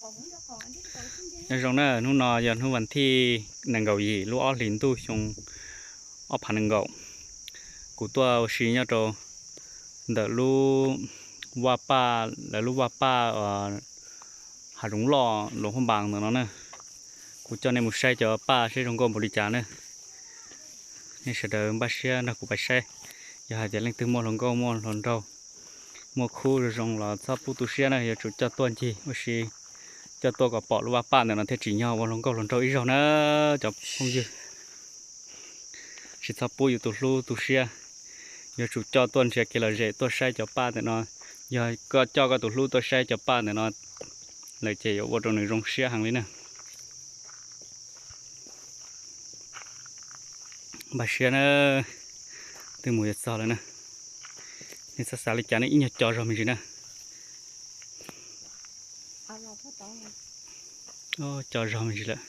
Nyob zoo na, hnub no yog hnub vas thij nees nkaum yim lub ob hlis ntuj xyoo ob phav nees nkaum. Kuv tuaj ua si nyob rau ntawm lub vaj paj, lawv lub vaj paj hav zoov loj Luas Phab Npas ntawm no na. Kuv coj nej mus saib cov paj saib zoo nkauj npaum li cas na. Nej sawv daws npaj siab nrog kuv pais saib. Yog hais tias leej twg muaj hluas nkauj muaj hluas nraug, muaj khub zoo zoo los txhob pub tu siab na, yuav tsum coj tuaj ncig ua si, coj tuaj kom pom lub vaj paj ntawm no thiaj tsim nyog ua hluas nkauj hluas nraug ib zaug na cov phooj ywg. Tsis txhob pub yus tus hlub tu siab, yuav tsum coj tuaj nrhiav kev lom zem tuaj saib cov paj ntawm no. Yog koj coj koj tus hlub tuaj saib cov paj ntawm no lawm ces yuav ua rau nws zoo siab heev li na. Npaj siab na, twb mus yuav txog lawm na. Nej txhob xav li cas ne, ib nyuag co zog me ntsis na. Co zog me ntsis lawm.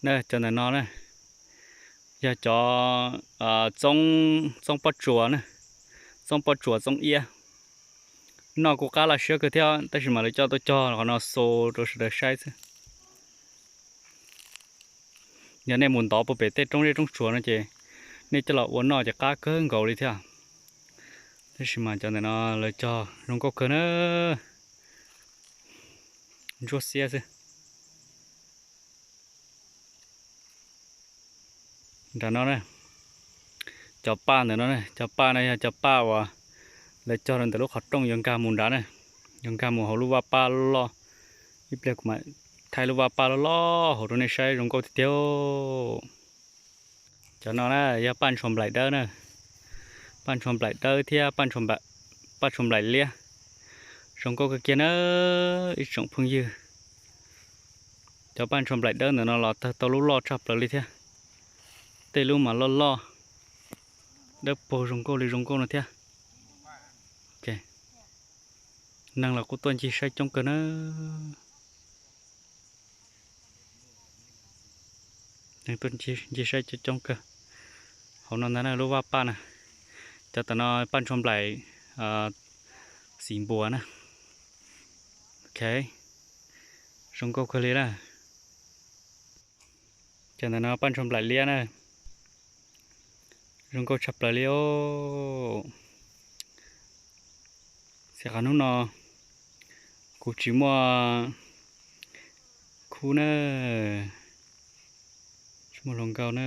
Na, cov ntawm no na, yog cov txoob pob tsuas na, txoob pob tsuas txoob iab. Noj kuj qab laj siab kawg thiab, tab sis mas lawv coj tuaj cog qhov no xu rau sawv daws saib xwb. Yog nej mus ntov puag pem tej roob zeb roob tsuas no ces nej coj los ua noj ces qab kawg nkaus li thiab. Tab sis mas cov ntawm no lawv cog zoo nkauj kawg na, ntsuab xiab xwb. Nram no na, cov paj ntawm no, cov paj no yog cov paj uas lawv cog rau ntawm lub qhov rooj yuav nkag mus nrad na, yuav nkag mus hauv lub vaj paj loj. Ib pliag kuv mam thaij lub vaj paj loj loj hauv rau nej saib zoo nkauj tiag tiag. Cov no na yog paj ntshua nplaim dawb na, paj ntshua nplaim dawb thiab paj ntshua nplaim liab, zoo nkauj kawg kiag na ib tsoom phooj ywg. Cov paj ntshua nplaim dawb ntawm no los tawg tau lub loj tshaj plaws li thiab, tej lub mas loj loj, dawb paug zoo nkauj li zoo nkauj no thiab. Neeg los kuj tuaj ncig saib coob kawg na. Neeg tuaj ncig saib coob coob kawg. Hauv no ntag na lub vaj paj na, cov tam no paj ntshua nplaim xim npuas na. Ok, zoo nkauj kawg li na. Cov ntawm no paj ntshua nplaim liab na, zoo nkauj tshaj plaws li os. Xia qhov hnub no kuv tsis muaj khub na, tsis muaj hluas nkauj na,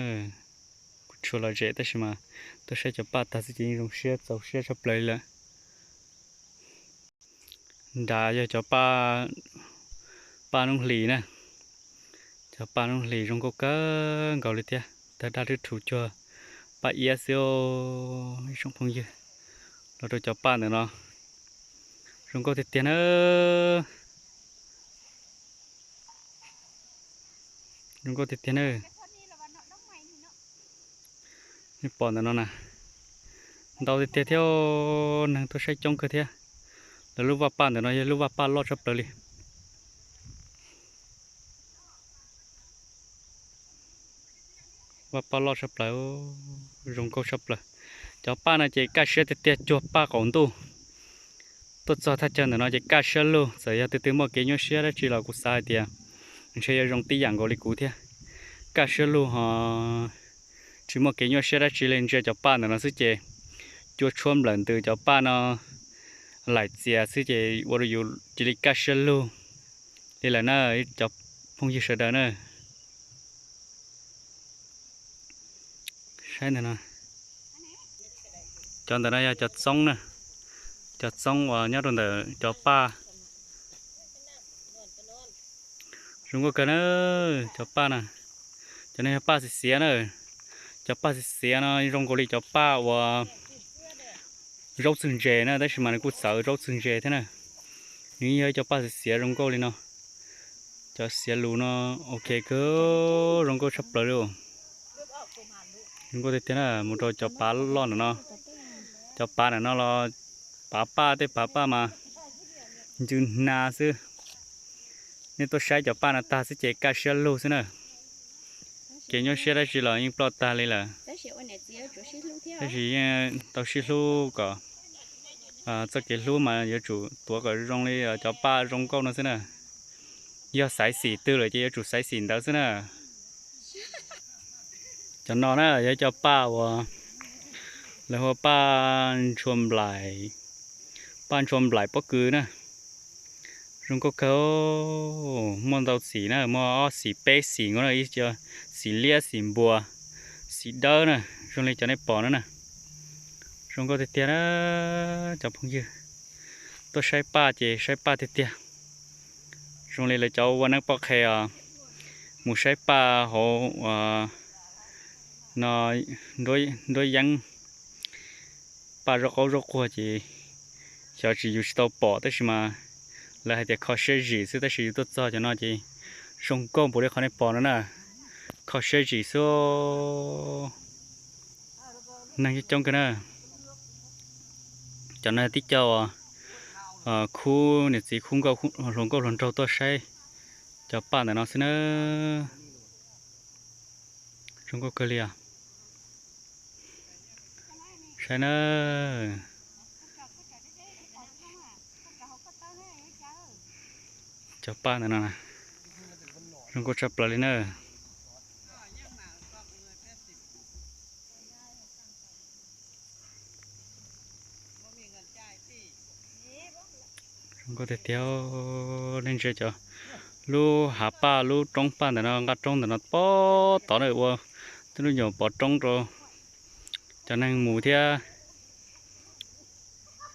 kuv tshuav lom zem tab sis mas tuaj saib cov paj tag xwb ces yeej zoo siab txaus siab tshaj plaws li lawm. Nrad yog cov paj noob hlis na, cov paj noob hlis zoo nkauj kawg nkaus li thiab, tawg daj rwb rhuv cuag paj iab xwb ib tsoom phooj ywg. Los rau cov paj ntawm no zoo nkauj tiag tiag na. Zoo nkauj tiag tiag na. Nej pom ntawm no na, ntau tiag tiag thiab, neeg tuaj saib coob kawg thiab. Lawv lub vaj paj ntawm no yog lub vaj paj loj tshaj plaws li. Vaj paj loj tshaj plaws, zoo nkauj tshaj plaws. Cov paj no ces kaj siab tiag tiag cuag paj qaum ntuj. Tuaj txog thaj chaw ntawm no ces kaj siab lug, txawm yog tus twg muaj kev nyuaj siab dab tsi los kuv xav hais tias ntshe yuav zoo tib yam nkaus li kuv thiab. Kaj siab lug ho tsis muaj kev nyuaj siab dab tsi li, ntsia cov paj ntawm no xwb ces cua tshuab nplawm ntws cov paj no laim txias xwb ces ua rau yus cia li kaj siab lug li lawm na cov phooj ywg sawv daws na. Saib ntawm no, cov ntawm no yog cov txoob na, cov txoob uas nyob rau ntawm cov paj. Zoo nkauj kawg na, cov paj na, cov no yog paj xiv xiav na. Cov paj xiv xiav no zoo nkaus li cov paj uas zaub txwg ntses na, tab sis mas nws kuj txawv zaub txwg ntses thiab na. Nws yog ib cov paj xiv xiav zoo nkauj li no. Cov xiav lus no ok kawg, zoo nkauj tshaj plaws li. Zoo nkauj tiag tiag na, mus rau cov pav loj ntawm no. Cov pav ntawm no los pav paj, tej pav paj mas ncw hna xwb. Nej tuaj saib cov paj no tag xwb ces kaj siab lug xwb na. Kev nyuaj siab dab tsi los yeej ploj tag li lawm. Tab sis yeej tau sib hlub kom Txoj kev hlub mas yuav tsum tuav kom zoo li cov paj zoo nkauj no xwb na. Yog xaiv xim twg lawm ces yuav tsum xaiv xim ntawd xwb na. Cov no na yog cov paj uas lawv hu ua paj ntshua nplaim, paj ntshua nplaim pob kws na. Zoo nkauj kawg, muaj ntau xim na, muaj ob xim peb xim nkaus na, ib co xim liab xim npua, xim dawb na, zoo li cov nej pom no na. Zoo nkauj tiag tiag na cov phooj ywg, tuaj saib paj ces saib paj tiag tiag. Zoo li lawv cov ua neeb pob qhe os, mus saib paj hauv no, nruab yeeb, paj zaub qaub zaub quag ces xyov tsis, yus tsis tau pom tab sis mas lawv hais tias kho siab zim xwb, tab sis yus tuaj txog cov no ces zoo nkauj npaum li qhov nej pom no na, kho siab zim xwb. Neeg coob coob kawg na. Cov no tib co khub niam txiv khub nkauj hluas nkauj hluas nraug tuaj saib cov paj ntawm no xwb na. Zoo nkauj kawg li os. Saib na, cov paj ntawm no zoo nkauj tshaj plaws li na. Zoo nkauj tiag tiag. Nej ntsia cov, lub hav paj lub roob paj ntawm no, nqaj roob ntawm no pob tod na, ua tej lub nyuam pov roob rau cov neeg mus thiab,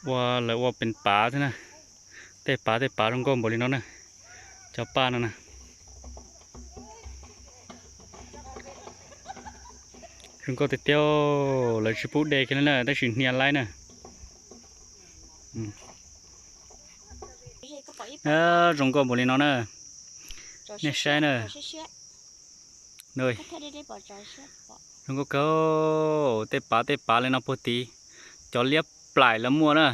ua lawv ua pes pav xwb na. Tej pav tej pav zoo nkauj npaum li no na, cov paj no na. Zoo nkauj tiag tiag, lawv tsis pub de kiag li na tab sis hnia laib na. Zoo nkauj npaum li no na, nej saib na. Zoo nkauj kawg, tej pav tej pav li no puag tid, cov liab plaim los muaj na,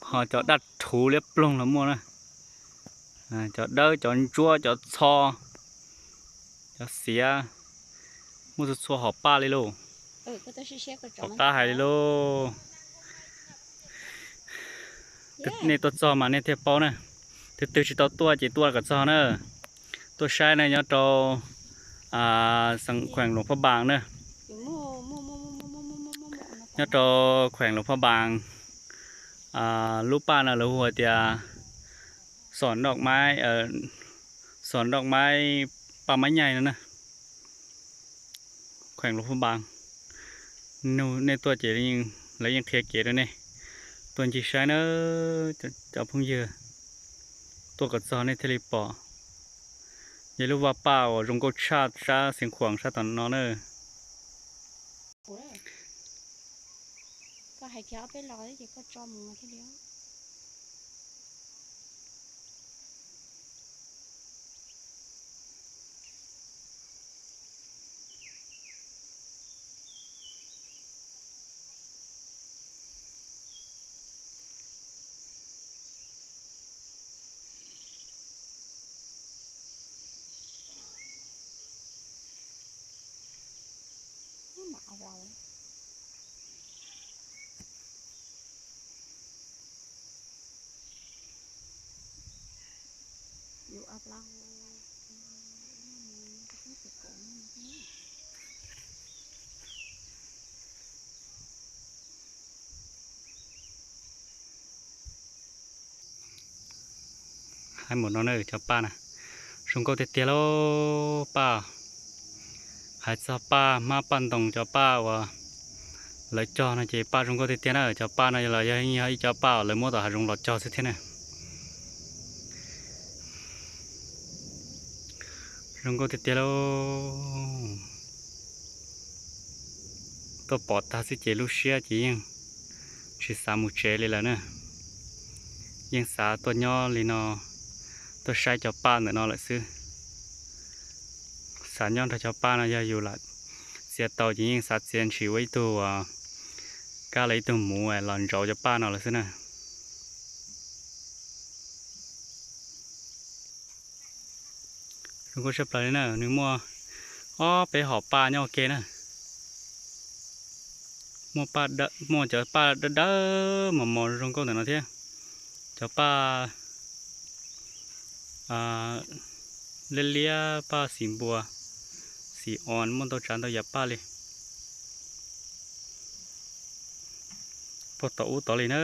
ho cov daj rhuv liab ploog los muaj na, cov dawb cov ntsuab cov txho, cov xiav, muaj txhua txhua hom paj li lauj. Hom qab hais li lauj. Nej tuaj txog mas nej thiaj paub na. Tus twg tsis tau tuaj ces tuaj kom txog na. Tuaj saib na, nyob rau xeev khueem Luam Phaj Npas na, nyob rau khueem Luam Phaj Npas. Lub paj no lawv hu hais tias xom noj maib, xom noj maib, paj maib nyaij no na. Khueem Luam Phaj Npas, nej tuaj ces lawv yeej qhia kev rau nej. Tuaj ncig saib na cov phooj ywg, tuaj kom txog nej thiaj li pom. Yog lub vaj paj uas zoo nkauj tshaj sab Xeev Khuam sab tom no na. Hais mus no na cov paj na, zoo nkauj tiag tiag lauj paj. Hais txog paj hmab paj ntoo cov paj uas lawv cog no ces paj zoo nkauj tiag tiag na. Cov paj no los yog ib co paj uas lawv muab tom hav zoov los cog xwb thiab na. Zoo nkauj tiag tiag lauj. Tuaj pom tag xwb ces lub siab ces yeej tsis xav mus tsev li lawm na. Yeej xav tuaj nyob li no, tuaj saib cov paj ntawm no lawm xwb. Xav nyob nrog cov paj no, yog yus lam txiav tau ces yeej xav txiav ntshis ua ib tug kab los ib tug muv los ntsauv cov paj no lawm xwb na. Zoo nkauj tshaj plaws li na, nws muaj ob peb hom paj nyob ua ke na. Muaj paj, muaj cov paj dawb dawb mos mos zoo nkauj ntawm no thiab. Cov paj liab liab, paj xim npua, xim os, muaj ntau tsav ntau yam paj li. Puag tom ub tod li na.